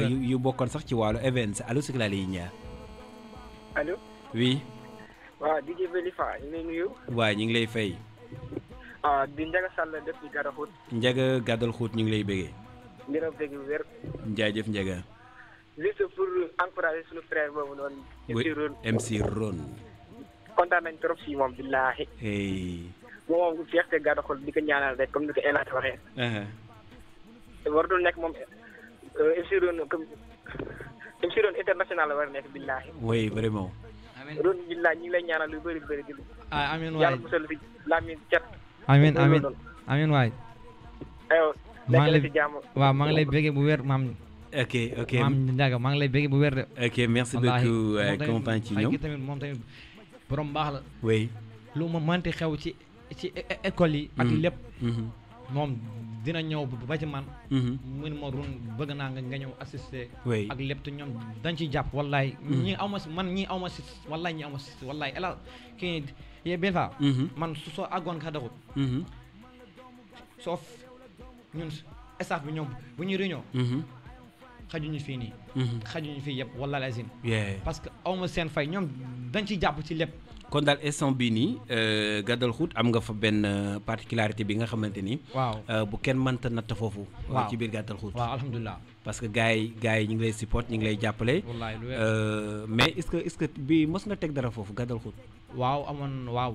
yu bokkoon sax ci wàllu events allo si la ligne. allo. oui. waaw DJ Belifar ñu ngi lay nuyu. waaw ñu ngi lay fay. di Ndiaga Sall def ci Gadalkout. Ndiaga Gadalkout ñu ngi lay bëggee. di la bëgg wér. jaajëf Ndiaga. juste pour encourager suñu frère boobu noonu. MC Ron. kontaan nañ trop si moom billaahi. moom moom fierté Gadalkout di ko ñaanal rek comme ni ko El Hadj waxee. warul nekk moom MC Ron international la war a nekk billahi. Oui vraiment. Ron billahi ñu ngi lay ñaanal lu bëri bëri. amiin waay yàlla musal fi lamiñ cat. amiin waay. aywa maa ngi lay ci jàmm. waaw maa ngi lay bëggee bu wér maam. ok maam Ndiaga maa ngi lay bëggee bu wér de. ok merci beaucoup kontaan ci ñoom. moom tamit borom baax la. oui. lu ma mënti xew ci école yi. ak lépp. moom dina ñëw ba ci man. mun ma run bëgg naa nga ñëw assister. oui ak lépp te ñoom dañ ciy jàpp wallaay. ñii aw ma si man ñii aw ma si wallaay ñii aw ma si wallaay ela kii yee benn fois. man su soo àggoon ka daxut. soo ñun staff bi ñoom bu ñuy réunion. xajuñu fii nii. xajuñu fii yëpp wallaay azim. parce que aw ma seen fay ñoom dañ ciy jàpp ci lépp. kon daal instant bii nii Gadal Khout am nga fa benn particularité bi nga xamante ni. waaw bu kenn mënta natt foofu. waaw ci biir Gadal Khout. waaw alhamdulilah. parce que gars yi ñu ngi lay support ñu ngi lay jàppale. wallaay lu mais est-ce que bi mos nga teg dara foofu Gadal Khout. waaw amoon waaw.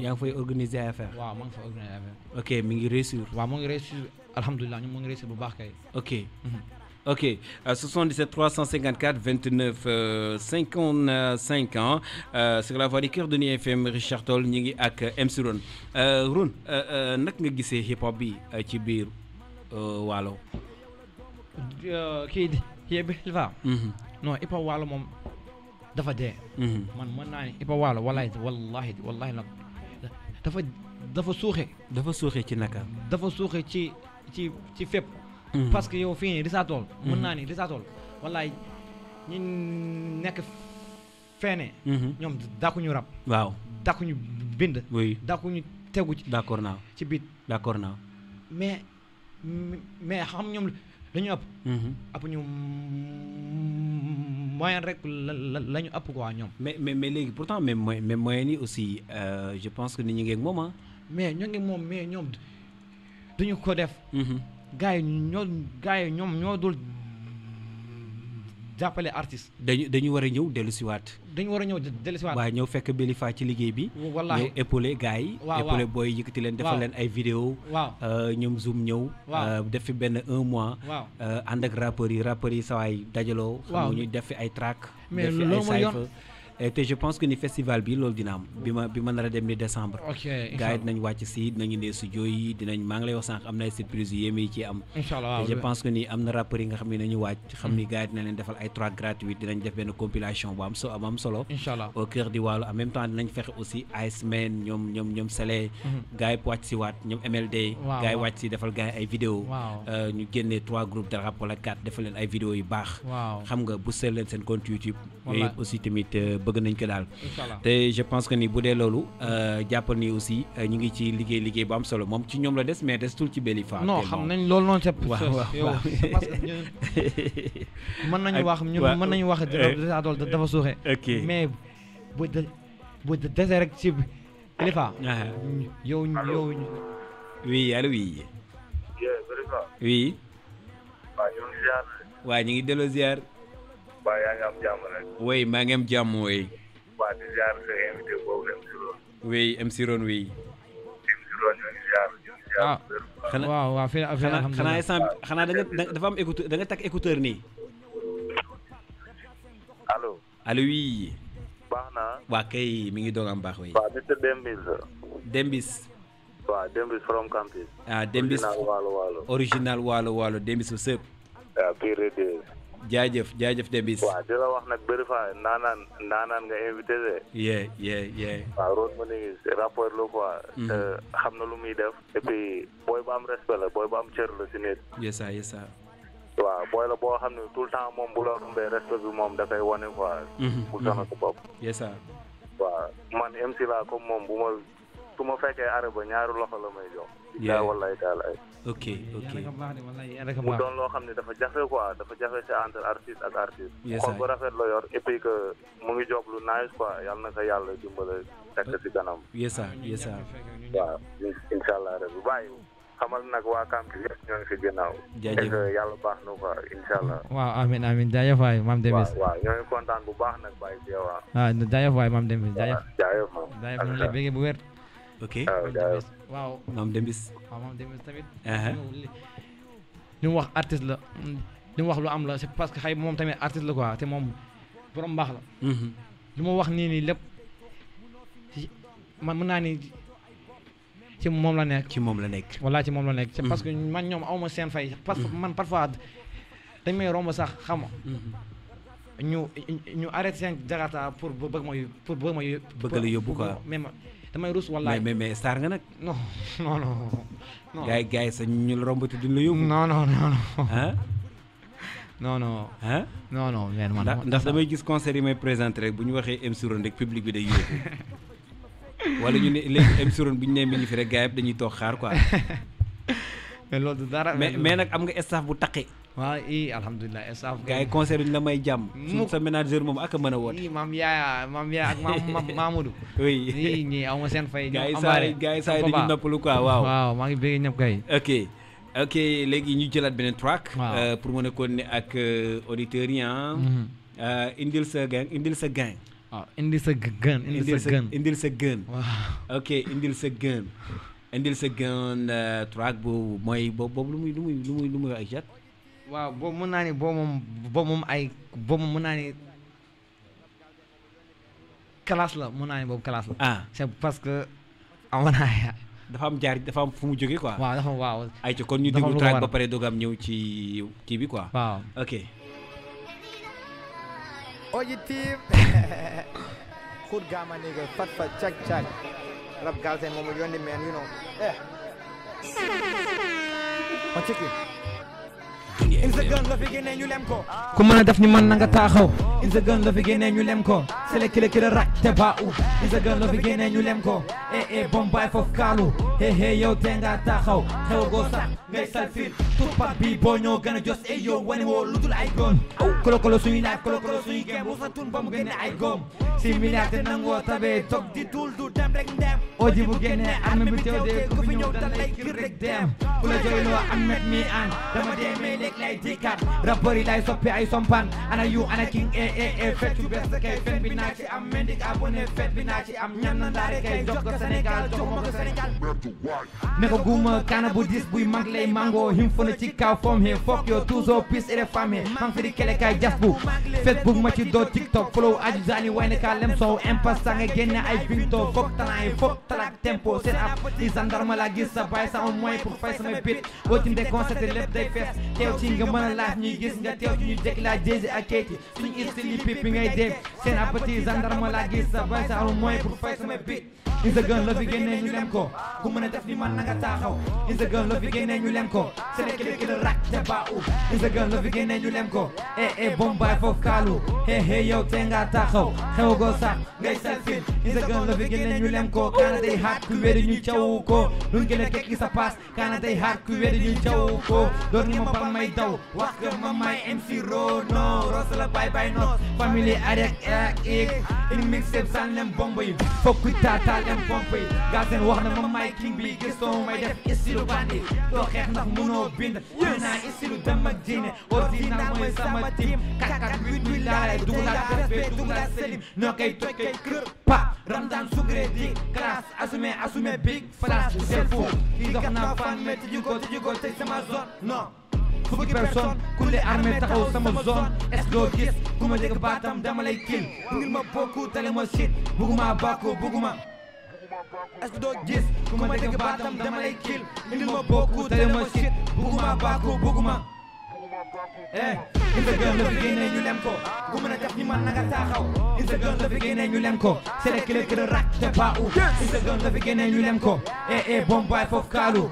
yaa ngi fay organiser ay affaire. waaw maa ngi fay organiser ay affaire. ok mi ngi réussir. waaw mu ngi réussir alhamdulilah ñu mu ngi réussir bu baax kay. Ok, 77 354 29 55 ans c'est la voix du cœur de FM Richard Toll ñi ngi ak MC Ron Ron nag nga gisee hip hop bi ci biir Waalo. kii bi fa non hip hop Waalo moom dafa dee. man mën naa ne hip hop Waalo wallahi nag dafa suuxe. dafa suuxe ci naka. dafa suuxe ci fépp. parce que yow fii nii Risatol mën naa ni Risatol wallaay ñi nekk feene ñoom dàkkuñu rap waaw dàkkuñu bind oui dàkkuñu tegu ci d'accord naa ci biit d'accord naa mais xam ñoom dañu ëpp ñu moyen rek la ñu ëpp quoi ñoom mais léegi pourtant même moyen yi aussi je pense que ni ñu ngi ak moom mais ñoo ngi moom mais ñoom duñu ko def gars yi ñoom ñoo dul jàppale artiste. dañu war a ñëw dellu si waat. dañu war a ñëw dellu si waat. waaw ñëw fekk Belifa ci liggéey bi. wallaahi ñëw épaulé gars yi. épaulé booy yëkkati leen defal leen ay vidéo. ñoom zoom ñëw. def fi benn 1 mois. ànd ak rappeurs yi sawaay dajaloo. xam nga ñu def fi ay track. mais def fi loolu mooy ay yoon cypher. te je pense que ni festival bi loolu dina am bi ma nar a dem ni décembre. gars yi dinañ wàcc si dinañ indee studio yi dinañ maa ngi lay wax sànq am na ay surprise yu yéeme yi ci am. inchallah te je pense que ni am na rappeurs yi nga xam ne nañu wàcc xam ni gars yi dinañ leen defal ay track gratuit dinañ def benn compilation bu am solo. inchallah au cœur du Waalo en même temps dinañ fexe aussi Iceman ñoom Sele. gars yi wàcc si waat ñoom MLD. gars yi wàcc si defal gars yi ay vidéo ñu génnee 3 groupes de rap wala 4 defal leen ay vidéo yu baax. xam nga bu seel leen seen compte YouTube. yooyu yëpp aussi tamit bëgg nañ ko daal. te je pense que ni bu dee loolu jàppal ni aussi ñu ngi ci liggéey bu am solo moom ci ñoom la des mais des tul ci Belifa. non xam nañ loolu noonu c'est waaw parce que mën nañu wax mën nañu wax dafa suuxe. mais bu desee rek ci Belifa. yow. oui allo oui. oui. waaw ñu ngi delloo ziar. waaw yaa ngi am jàmm rek. oui maa ngi am jàmm oui. waaw di ziar sa invité boobu MC Ron. oui MC Ron oui. MC Ron ñu ngi ziar. waaw fii xanaa xanaa da nga dafa am écouteur da nga takk écouteur nii. allo oui. baax na. waa kay mi ngi doog am baax oui. waaw Mr Dembis. Dembis. waaw Dembis from campus. Dembis original Waalo Dembis bu sëb. waaw pire de. jaajëf Dembis. waaw di la wax nag Belifa naanaan nga invité de. yeah. waaw Ron ma ni rapport la quoi. te xam na lu muy def. et puis booy bu am respect la booy bu am cër la si nit. yes sir. waaw booy la boo xam ne tout le temps moom bu la rombee respect bi moom dafay wane quoi. bu sonal sa bopp. yes sir. waaw man MC la comme moom su ma fekkee arrêt ba ñaari loxo la may jox. yaa wallaay taalaay. ok mu doon loo xam ne dafa jafe quoi dafa jafe si entre artiste ak artiste. xol bu rafet la yor et puis que mu ngi job lu nice quoi yàlla na ko yàlla dimbale tekk si kanam. yes sir. waaw incha allah rek bu bàyyi xamal nag waa camp bi yëpp ñoo ngi si ginnaaw. jaajëf yàlla baax na quoi incha allah. waaw amiin jaajëf waay maam Demis. waaw ñoo ngi kontaan bu baax nag bàyyi si yow. jaajëf waay maam Demis jaajëf maam. jaajëf ñu lay bëggee bu wér. ok waaw maam Demis. waaw maam Demis tamit. li mu wax artiste la li mu wax lu am la c'est parce que xëy moom tamit artiste la quoi te moom borom mbaax la li ma wax nii lépp man mën naa ni ci moom la nekk walla ci moom la nekk c'est parce que man ñoom awma seen fay parce que man parfois dañ may romb sax xam nga ñu arrêté seen jakarta pour bëgg la yóbbu quoi mais damay rus wallaay mais star nga nag non gaay sa ñu la rombati duñ la yóbbu non man ndax damay gis concert yi may présenté rek bu ñu waxee MC Ron rek public bi day yóbbu wala ñu ne léegi MC Ron bu ñu nee mi ngi fi rek gaay yëpp dañuy toog xaar quoi mais loolu du dara mais nag am nga staff bu taqe waaw alhamdulilah staff gaay yi concert ñu la may jàmm suñ sa ménageur moom ak a mën a woote maam yaaya ak maam Mamadou oui ñi aw ma seen fay gaay yi saa dañu noppalu quoi waaw maa ngi bëgg ñëpp kay ok léegi ñu jëlaat beneen track pour mën a continuer ak auditeurs yi indil sa gang indi sa gën waaw ok indil sa gën track boobu mooy boobu lu muy ay jat waaw boobu mën naa ni boobu moom mën naa ni classe la mën naa ni boobu classe la c'est parce que amoon dafa am fu mu jógee quoi waaw ay ci kon ñu déglu track ba pare doogam ñëw ci kii bi quoi waaw ok oji team khud gama nigga fat chak rap galsen momo yoni man you know on check it Instagram la fi génne ñu lem ko ku mën a def ni man na nga taxaw Instagram la fi génne ñu lem ko c'est le kile rak te ba u Instagram la fi génne ñu lem ko bombay foofu kaalu yow te nga taxaw xew goo sax ngay salfil tupak bi boo ñoo gën a jos yow wane woo ludul ay goon kolo suñuy laaj kolo suñuy gem bu sa tun ba mu génne ay goom si milliard te nangoo tabee toog di dul du dem rek ndem oji bu génne arme bi teew de ku fi ñëw dal lay kir rek dem ku la jooyloo Ahmed mi an dama demee léeg lay dikkat rappeur yi lay soppi ay sompan ana yu ana king feccu bes kay fen bi naa ci am mendik abonné fet bi naa ci am ñan na ndaare kay jox ko Sénégal jox ma ko Sénégal ne ko guuma kana bu dis buy mag lay mango him fona ci kaw fom he fuck yo toujours peace et les familles man fi di kele kay jasbu Facebook ma ci do TikTok follow aju zani wayne ka lem sow impasse nga génne ay binto fok talent yi fok talak tempo set up di gendarme la gis sa bay sa au moins pour fay sama bit woti de concert lépp day fees teew ci nga mën a laaj ñuy gis nga teew ci ñu jekk la jési ak keyti suñ istili pipi ngay dégg seen appétit gendarme la gis sa bay sa au moins pour fay sama bit Instagram la fi génne ñu lem ko ku mën a def ni man na nga taxaw Instagram la fi génne ñu lem ko c'est le kile rak te ba u Instagram la fi génne ñu lem ko bombay foofu kaalu yow te nga taxaw xew goo sax ngay selfie Instagram la fi génne ñu lem ko kaana day haat ku wéri ñu caw ko luñ gën a kekki sa paas kaana day haat ku wéri ñu caw ko door ni ma bal may daw wax nga ma may MC Rono Rosa la bye no family arek in mixtape san lem bombo yi fokku taatal lem pompe yi Galsen wax na ma may king bi gëstoo may def istilu bandi doo xeex ndax mënoo bind yéen naa istilu dem ak diine ordinal mooy sama team kakak wi laalay dugalaat perfet dugalaat selim noo koy toj koy kër pa Ramdan sugré di classe assumé big flash c'est fou yi dox naa fan mais tijji ko tey sama zone non fukki personne kulle armée taxaw sama zone est-ce que doo gis ku ma dégg baatam dama lay kill ngir ma bokku tale ma shit bugguma bàkku bugguma est-ce que doo gis ku ma dégg baatam dama lay kill ngir ma bokku tale ma shit bugguma bàkku bugguma Instagram la fi génne ñu lem ko ku mën a def ni man na nga taxaw Instagram la fi génne ñu lem ko c'est le kile rak te ba u Instagram la fi génne ñu lem ko bombay foofu kaalu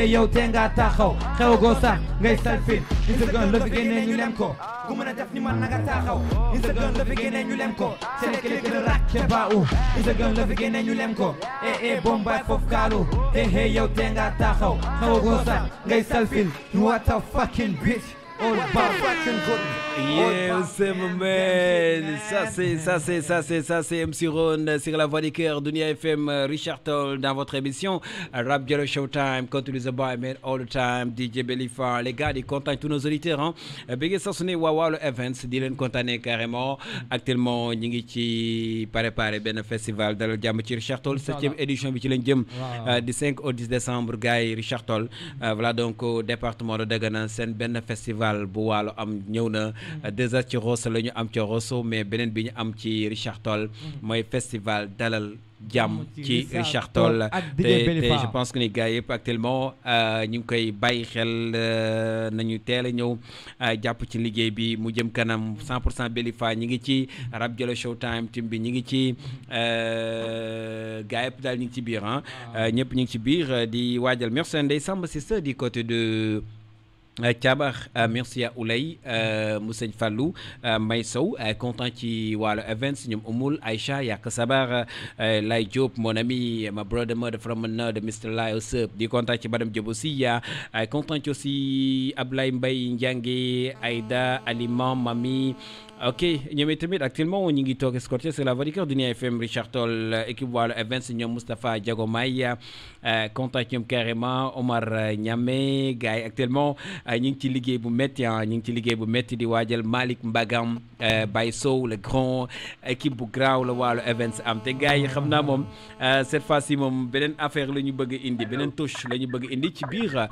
yow te nga taxaw xew goo sax ngay selfie Instagram la fi génne ñu lem ko ku mën a def ni man na nga taxaw Instagram la fi génne ñu lem ko c'est le kile rak te ba u Instagram la fi génne ñu lem ko bombay foofu kaalu yow te nga taxaw xew goo sax ngay selfie what a fucking bitch. Yeah, c'est mon man. Ça c'est MC Ron sur la voix du cœur, Dunia FM, Richard Toll dans votre émission Rap Jollof Showtime, continue the boy man all the time, DJ Belifa. Les gars, ils content tous nos auditeurs, hein. Bégé ça sonné Wawa le Events, di len contané carrément. Actuellement, ñi ngi ci préparer ben festival dans le jàmm ci Richard Toll, 7e édition bi ci lañ jëm du 5 au 10 décembre gars yi Richard Toll. Voilà donc au département de Dagana sen ben festival festival bu waalo am ñëw na déjà ci Rosso la ñu am ci Rosso mais beneen bi ñu am ci Richard Toll mooy festival dalal jàmm ci Richard Toll te je pense que ni gars yëpp actuellement ñu ngi koy bàyyi xel nañu teel a ñëw jàpp ci liggéey bi mu jëm kanam 100% Belifa ñi ngi ci Rap Jolof Showtime team bi ñi ngi ci gars yëpp daal ñu ngi ci biir ñëpp ñu ngi ci biir di waajal merci Ndeye Samba c'est ça du côté de Thiabar merci à Oulay Mousseigne Fallou May Sow content ci wàllu events ñoom Oumoul Aïcha Yak Sabar Lay Diop mon ami my brother mother from another Mr. Lay Osep di content ci Badam Diop aussi content ci aussi Ablaye Mbaye Ndiangue Aïda Aliment Mami ok ñoom tamit actuellement ñu ngi toog escorté c'est la voix du cœur Dunia FM Richard Toll équipe wàllu events ñoom Moustapha Diago May content ñoom carrément Omar Niamé gars yi actuellement ñu ngi ci liggéey bu métti ñu ngi ci liggéey bu métti di waajal Malick Mbagam Baye Sow le grand équipe bu graaw la wàllu events am te gars yi xam naa moom cette fois-ci moom beneen affaire la ñu bëgg indi beneen touche la ñu bëgg indi ci biir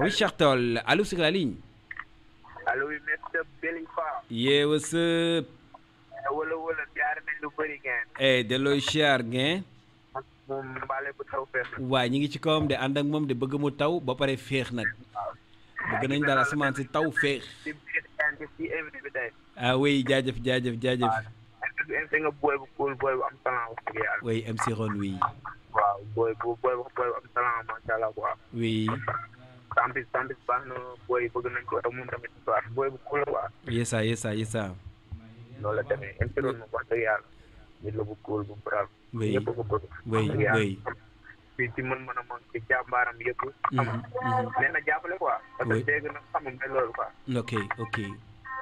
Richard Toll allo sur la ligne. allo oui Mr. Belifa. Yeah, what's up? wala jaar nañ lu bëri ngeen. delloo siyaar ngeen. moom mbaale bu taw feex. waaw ñu ngi ci kawam de ànd ak moom de bëgg mu taw ba pare féex nag. bëgg nañ daal asamaan si taw féex. oui jaajëf. MC nga booy bu cool booy bu am talent wax dëgg yàlla. oui MC Ron oui. waaw booy bu am talent macha allah quoi. oui. Tambis baax na booy bëgg nañ ko moom tamit booy bu cool quoi. yesa. loolu la demee MC Ron moom wax dëgg yàlla. nit la bu cool bu brave. oui ñëpp ko bëgg. oui. fii ci mën a moom ci jàmbaaram yëpp. nee na jàppale quoi. parce que dégg na xam nga loolu quoi. ok.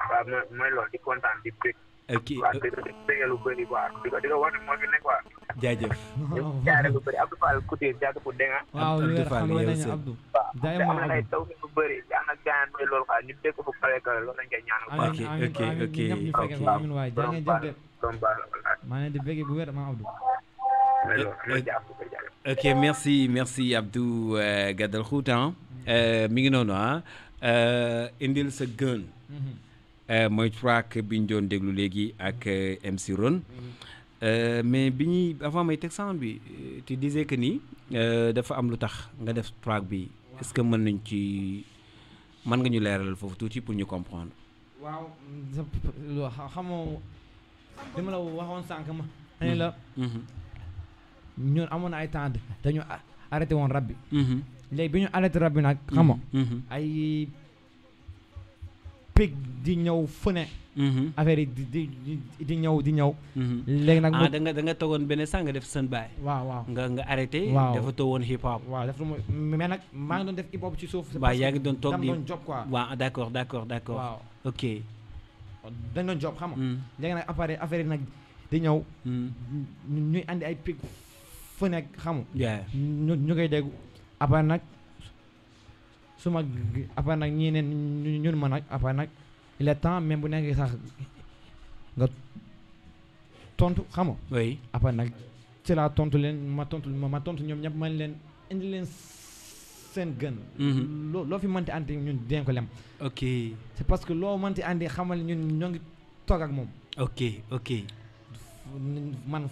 waaw mooy loolu di kontaan di bëgg. ok waaw di bëgg lu bëri quoi di ko wax ne moo fi nekk quoi. jaajëf. jaare lu bëri Abdou Fall Couture jàpp ko dégg nga. waaw lu wér xam nañu Abdou. waaw am na ay taw bu bëri yaa nag gaañan mooy loolu quoi ñu dégg ko kawe loolu lañ koy ñaanal quoi. maa ngi di bëgg bu wér ma Abdou. ok merci Abdou Gadal Khoutan mi ngi noonu indil sa gën mooy track bi ñu doon déglu léegi ak MC Ron mais bi ñuy avant may teg sound bi tu disais que ni dafa am lu tax nga def track bi est-ce que mën nga ñu leeral foofu tuuti pour ñu comprendre. waaw xamoo li ma la waxoon sànq ma ne la ñun amoon na ay temps dañu arrêté woon rab bi léegi bi ñu arrêté rab bi nag xam nga ay pig di ñëw fu ne affaire yi di ñëw léegi nag da nga toogoon benn sang nga def sën baay waaw nga arrêté dafa toogoon hip hop waaw dafa mais nag maa ngi doon def hip hop ci suuf waaw yaa ngi doon toog di doon job quoi waaw d'accord waaw ok dañ doon job xam nga léegi nag après affaire yi nag di ñëw ñuy andi ay pig fu nekk xamu ñu koy dégg après nag après nag ñii ne ñun ma nag après nag il est temps même bu nekkee sax nga tontu xamu oui après nag ci laa tontu leen ma tontu ñoom ñëpp man leen indi leen seen gën loo fi mënti andi ñun dinañ ko lem ok c'est parce que loo mënti andi xamal ñun ñoo ngi toog ak moom ok man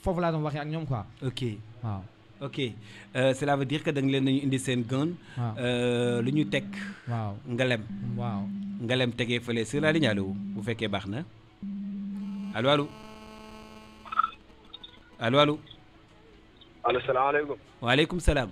foofu laa doon waxee ak ñoom quoi. waaw ok cela veut dire que da nga leen nañu indi seen gën. lu ñu teg. waaw ngelem. waaw ngelem tegee fële sur la ligne allo bu fekkee baax na allo. allo salaamaaleykum. waaleykum salaam.